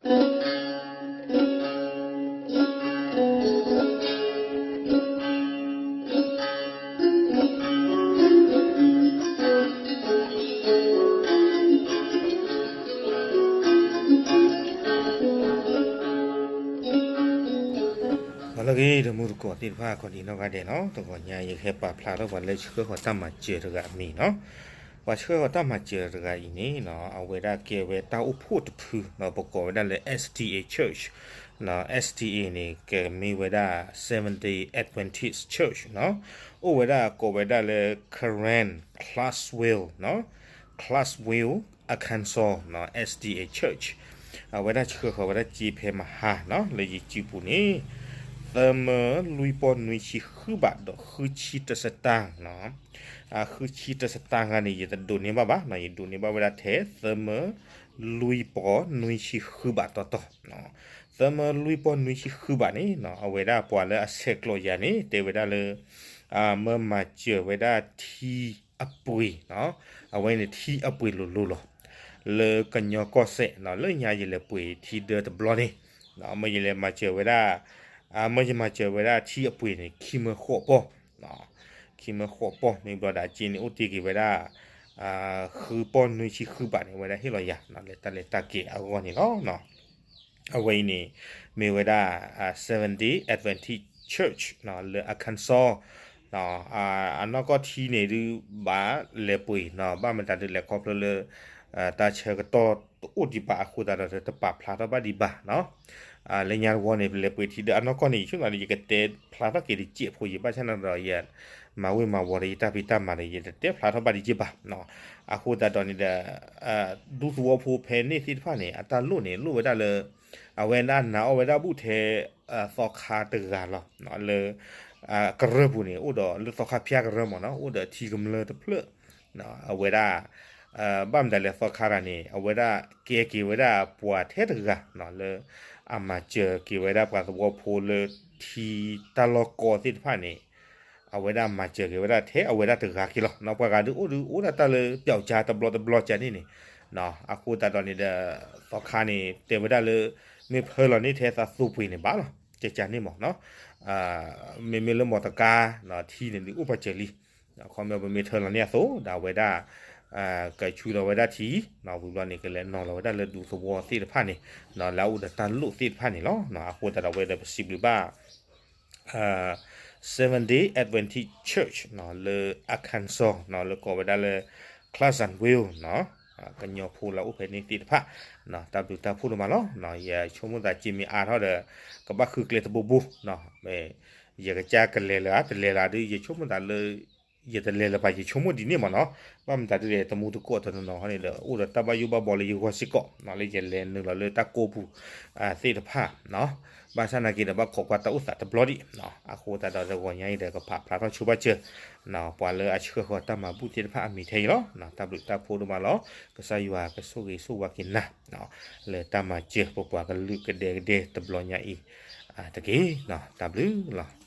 လၢအဂ့ၤ ဒီးမူတကိးသ့ၣ်တဖၣ် ကိးဒံးနီၢ်ဂၤဒဲးနီၤ, တဂီၤညါအံၤ ယကဟဲပာ်ဖျါထီၣ်ပှၤလၢဆှၢဃီၤတၢ်မၤစၢၤတဂၤအမံၤနီၤ. ပှၤဆှၢဃီၤတၢ်မၤစၢၤတဂၤအံၤန့ၣ်နီၤ အဝဲဒၣ်ကဲဝဲတၢ်အိၣ်ဖှိၣ်တဖုနီၤ, ပကိးဝဲဒၣ်လၢ S D A Church နီၤ. S D A န့ၣ် ကမ့ၢ်ဝဲဒၣ် Seventh Day Adventist Church နီၤ. အိၣ်ဝဲဒၣ်ကိးဝဲဒၣ်လၢ Karen Clarksville နီၤ, Clarksville Arkansas နီၤ, S D A Church. အဝဲဒၣ်ဆှၢဃီၤဝဲဒၣ်စ့ဖဲမဟါနီၤ လၢယစုပူၤန့ၣ် သၢမၢလွံၢ်ပီၢ်နွံဆံဃုဘးဒီးဃုဆံတစတၢၢ်နီၤ. ဃုဆံတစတၢၢ်ဂၤန့ၣ် ယတဒိးန့ၢ်ဘၣ်ဘၣ်နီၤ, ယဒိးန့ၢ်ဘၣ်ဝဲဒၣ်ထဲ သၢမၢလွံၢ်ပီၢ်နွံဆံဃုဘးတီတီ. သၢမၢလွံၢ်ပီၢ်နွံဆံဃုဘးန့ၣ်နီၤ အဝဲဒၣ်ပှၤလၢအဆဲးကျိးယၤန့ၣ် တဲဝဲဒၣ်လၢ မၢမၤစၢၤဝဲဒၣ်ထံအပှ့ၤနီၤ. အဝဲန့ၣ်ထံအပှ့ၤလိၤလိၤလီၤ. လၢကညီကီၢ်စဲၣ်နီၤ လၢညါယလဲၤပှ့ၤထံဒၢတဘျီန့ၣ် မၢယလဲၤမၤစၢၤဝဲဒၣ် မၢယမၤစၢၤဝဲဒၣ်ထံအပှ့ၤန့ၣ် ခံမၢဃိးပီၢ်, ခံမၢဃိးပီၢ်န့ၣ်ဘျီဒီး အစ့န့ၣ်အိၣ်တ့ၢ်က့ၤဝဲဒၣ် ဃုပီၢ်နွံဆံဃုဘးန့ၣ် အဝဲဒၣ်ဟ့ၣ်လီၤယၤ လၢတၢ်လဲၤတၢ်က့ၤအဂီၢ်န့ၣ်လီၤ. အဝဲအံၤန့ၣ် မ့ၢ်ဝဲဒၣ် Seventh Day Adventist Church လၢ Arkansas အနီၢ်ကီၢ်ထံန့ၣ်ဒုး ဘၣ်လဲၤပှ့ၤနီၤ, ဘၣ်မတၤဒုးလဲၤခီဖျိလၢ တၢ်ဆၢကတီၢ်တအိၣ်ဒံးဘၣ်အဃိသတးဒီး တပာ်ဖျါထီၣ်ဘၣ်ဒံးဘၣ်နီၤ. လၢညါတဝီန့ၣ် ပလဲၤပှ့ၤထံဒၢအနီၢ်ကီၢ်န့ၣ် ယဆိကမိၣ်လၢ ယကတဲဖျါထီၣ်က့ၤတစဲးဖိယံၤ ဘၣ်ဆၣ်န့ၣ်ဒီး ယမၤဝ့ၤမၤဝီၤဒီးယတၢ်ဖံးတၢ်မၤဒီး ယတတဲဖျါထီၣ်ဘၣ်ဒံးက့ၤဘၣ်နီၤ. အဃိသတးဒီးန့ၣ်ဒီး ဒူသဝီဖိဖဲန့ၣ်သ့ၣ်တဖၣ်န့ၣ် အတၢ်လိၣ်န့ၣ် လိၣ်ဝဲဒၣ်လၢ အဝဲဒၣ်နာ်အီၣ်ဝဲဒၣ်ဘူၣ်ထဲ သီခါတဂၤလီၤ. လၢ ကရၢၢ်ပူၤန့ၣ် အိၣ်ဒီးလၢသီခါဖၠါကရၢၢ်မ့ၢ်နီၤ အိၣ်ဒီးထံကမျၢၢ်တဖျၢၣ် အဝဲဒၣ် ဘၣ်မတၤလဲၣ်သီခါတဂၤန့ၣ် အဝဲဒၣ်ကဲက့ၤဝဲဒၣ်ပှၤထဲတဂၤနီၤ လၢ အမၤစၢၤက့ၤဝဲဒၣ်ပှၤသဝီဖိလၢထံတၢ်လီၢ်ကီသ့ၣ်တဖၣ်န့ၣ် အဝဲဒၣ်မၤစၢၤက့ၤဝဲဒၣ်ထဲအဝဲဒၣ်တဂၤက့ၤလီၤ. ပှၤဂၤဒုးအိၣ်ဒုးအိၣ်ဒၣ်တၢ်လၢပျီကၠါတဘျီတဘျီကၠါန့ၣ်န့ၣ် အဃိသတးဒီးန့ၣ်ဒီး သီခါန့ၣ်တဲဝဲဒၣ်လၢ မ့ၢ်ဖၢလီၤန့ၢ်ထဲသးသိပှ့ၤန့ၣ်ဘၣ်လီၤ ကၠါကၠါန့ၣ်မ့ၢ်နီၤ. မ့မ့ၢ်လၢမီၢ်တကါ ထံန့ၣ်ဒုးအိၣ်ပာ်စၢၤလံ ခီမ့ၢ်ပမ့ၢ်ထၢလီၤန့ၢ်အသိး ဒီးအဝဲဒၣ် ကဆူလီၤဝဲဒၣ်ထံ ဝံၤဘျီန့ၣ် ကလဲၤနီၤလီၤဝဲဒၣ်လၢဒူသဝီသ့ၣ်တဖၣ်န့ၣ် လၢအအိၣ်ဒီးတၢ်လိၣ်သ့ၣ်တဖၣ်န့ၣ်လီၤ. အဃိသတးဒီးအဝဲဒီးပစံးဘျုးဘၣ် Seventh Day Adventist Church လၢ Arkansas လၢကိးဝဲဒၣ်လၢ Clarksville နီၤ ကညီဖိလၢအိၣ်ဖဲန့ၣ်သ့ၣ်တဖၣ် တၢ်ဘျုးတၢ်ဖှိၣ်ဒိၣ်မးလီၤ. ယဆိကမိၣ်သးစ့မ့ၢ်အါထီၣ်ဒီး ကဘၣ်ဃုကျဲတဘိဘိ ယကစၢ်ကလဲၤလၢၤဧါ တလဲၤလၢၤဧါဒုး ယဆိကမိၣ်သးလၢ ယတလဲၤလၢၤဘၣ် ယဆိကမိၣ်ဒ်န့ၣ်မ့ၢ်နီၤ. ဘၣ်မတၤဒုးလဲၣ် တမူတကိးတနီၤနီၤဟီန့ၣ်ဒီး အိၣ်ဒီးတၢ်ဘၣ်ယိၣ်ဘၣ်ဘီလၢယဂီၢ်စ့ၢ်ကီး လၢယလဲၤနုာ်လီၤလၢတၢ်ကိးပူၤသ့ၣ်တဖၣ် ဘၣ်ဆၣ်နာ်က့ဒီး ဘၣ်ခိးကွၢ်တၢ်အိၣ်သးတဘျီဒံး အဃိသတးဒီးတဂီၤညါအံၤဒီး ကပာ်ဖျါထီၣ်ဆိဘၣ်စၢၤ ပှၤလၢအဆှၢဃီၤတၢ်မၤဘူၣ်သ့ၣ်တဖၣ်အမံၤထဲအံၤလီၤ. တၢ်ဘျုးတၢ်ဖှိၣ်ဒိၣ်မးလီၤ. ကစၢ်ယွၤကဆိၣ်ဂ့ၤဆိၣ်ဝါက့ၤနၤ လၢတၢ်မၤစၢၤပပှၤကလုာ်ကဒဲကဒဲတဘျီညါအံၤတက့ၢ်. တၢ်ဘျုးလီၤ.